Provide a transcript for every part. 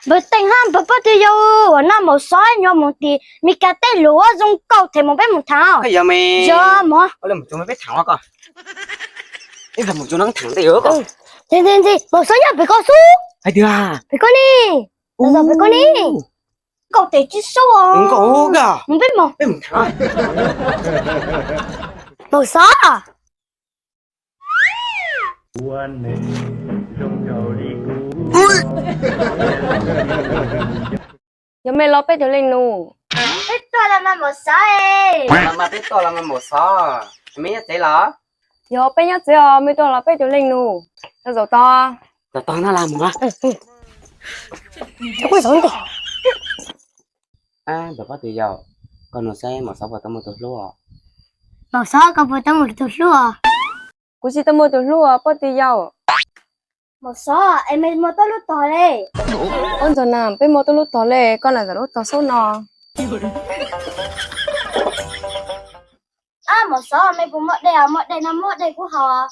Npawg Teem hab npawg Poj Twg Yau, ua no Maum Xov nyuam mus tim Mis Kas tej lug zoo nkauj, them mus peb mus tham. Yog mog. Ntxi ntxi, Maum Xov nyob pem ko xwb. Hais tias pem ko ne. Nkauj tes tsis sub. Mus peb mus. Maum Xov. Yog mej los peb tus leej nus? Peb tuaj los mas Maum Xov. Los mas peb tuaj los mas Maum Xov. Mej nyob tsev los? Yog peb nyob tsev os, mej tuaj los peb tus leej nus. Tau zaum tod. Zaum tod no las mus. Npawg Poj Twg Yau, koj nug saib Maum Xov puas tau muaj tus hlub os? Maum Xov, koj puas tau muaj tus hlub os? Kuv tsis tau muaj tus hlub os Poj Twg Yau. Maum Xov, es mej muaj tuaj lub tog le? Ub Ntxaug Nag, peb muaj tuaj lub tog le, koj lam zaum lub tog xub no. Ab Maum Xov, mej puas muaj dej os? Muaj dej no muab dej kuv haus.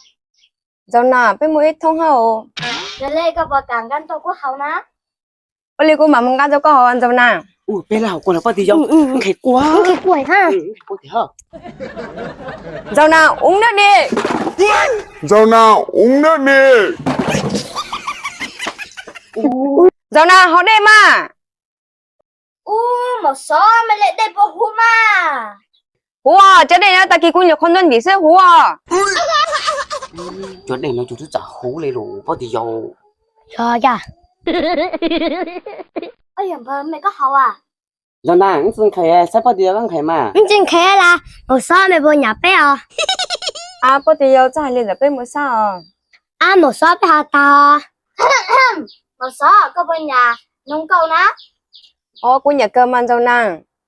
Ntxaug Nag, peb muaj ib thoob hab. Yog le koj puas kam nqa tuaj kuv haus na? Ua li kuv mam mus nqa rau koj haus Ntxaug Nag. Peb lawv haus kua los Poj Twg Yau. Nqhis kua. Ntxaug Nag, ua nab di. Ntxaug Nag, ua nab di. Ntxaug Nag, haus dej mas. Ub Maum Xov, mej le dej puas huv mas? Huv os, cov dej no tag kis kuv nyuam qhuav ntxuav ntim xwb, huv os. Cov dej no tsis txawj huv li lus Poj Twg Yau. Yog yog. Yog npawg, mej koj haus as? Ntxaug Nag, wb tsis nqhis, saib Poj Twg Yau koj nqhis mas. Wb tsis nqhis las. Maum Xov, mej puas nyam peb os? Ab Poj Twg Yau, txhob hais li ntawd, peb mus sab os. Ab Maum Xov, peb haus tag os. Maum Xov, koj puas nyam noog nkauj na? Os, kuv nyam kawg mas Ntxaug Nag.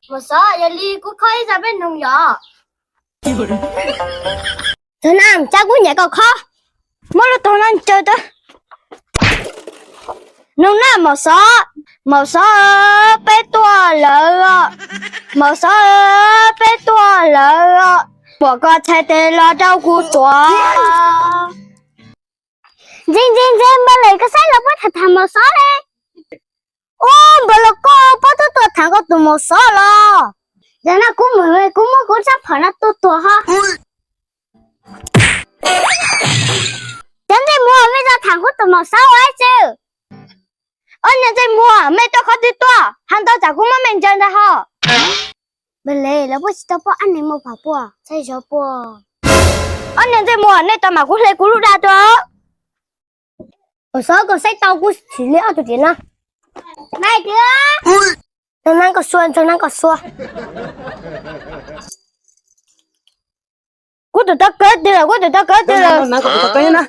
Maum Xov, yog li kuv khob ib zag peb noog yom. Ntxaug Nag, cas kuv nyam koj khob. Muab lub tog no ntsaws tau. Noog na Maum Xov. Maum Xov, peb tuaj lawm. Maum Xov, peb tuaj lawm. Muab koj txhais tes los rau kuv tuav. Ntxi ntxi ntxi, npawg Lem, koj saib los puab tham tham Maum Xov le. Ub, npawg Lem, koj puab tuaj tuaj tham koj tus Maum Xov los? Yog no kuv mus, kuv muab kuv rab phom no tua tuag ho. Cov ntsej muag, mej tau tham kuv tus Maum Xov ua dab tsi? Ob niag ntsej muag, mej tuaj qhov twg tuaj? Has ntau tsam kuv muab mej ntsaws ntag ho. Npawg Lem, lawv puab tsis tau paub ab neeg muaj phom puas, txhais zog puas. Ob niag ntsej muag, nej tau mam kuv hle kuv lub dag tuaj. Maum Xov, koj saib tau kuv sim li ob tug tim no. Nai tiag. Ntxaug Nag koj sua, Ntxaug Nag koj sua. Kuv tus tau kawg twg lawm, kuv tus tau kawg twg lawm.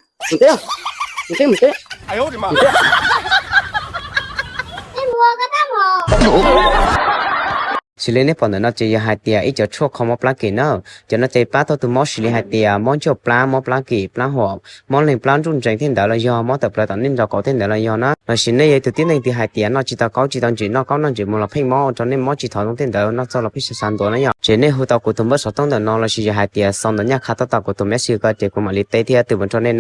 Xws li nej pom ntawm no ces yog hais tias ib cov tshuaj kho mob plab kem na. Cov no ces pab tau tus mob xws li hais tias mob ncauj plab, mob plab kem, plab huam, mob leeg plab ntsuj ntsees thiab ntawd los yog mob tawm plaws tom nej nraub qaum thiab ntawd los yog na. Los sis nej yog ib tug tib neeg twg hais tias noj tsis tau kaub tsis tau ntsim, noj kaub noj ntsim mus los pheej mob ua rau nej mob tsis thov zoo thiab ntawd, noj txog los pheej xav xav ntuav na yom. Ces nej hu tau kuv tus npawb xov tooj ntawm no los sis yog hais tias sau ntawm nyaj qha tuaj tom kuv tus message ko ces kuv mam li teb thiab twb mus rau nej na.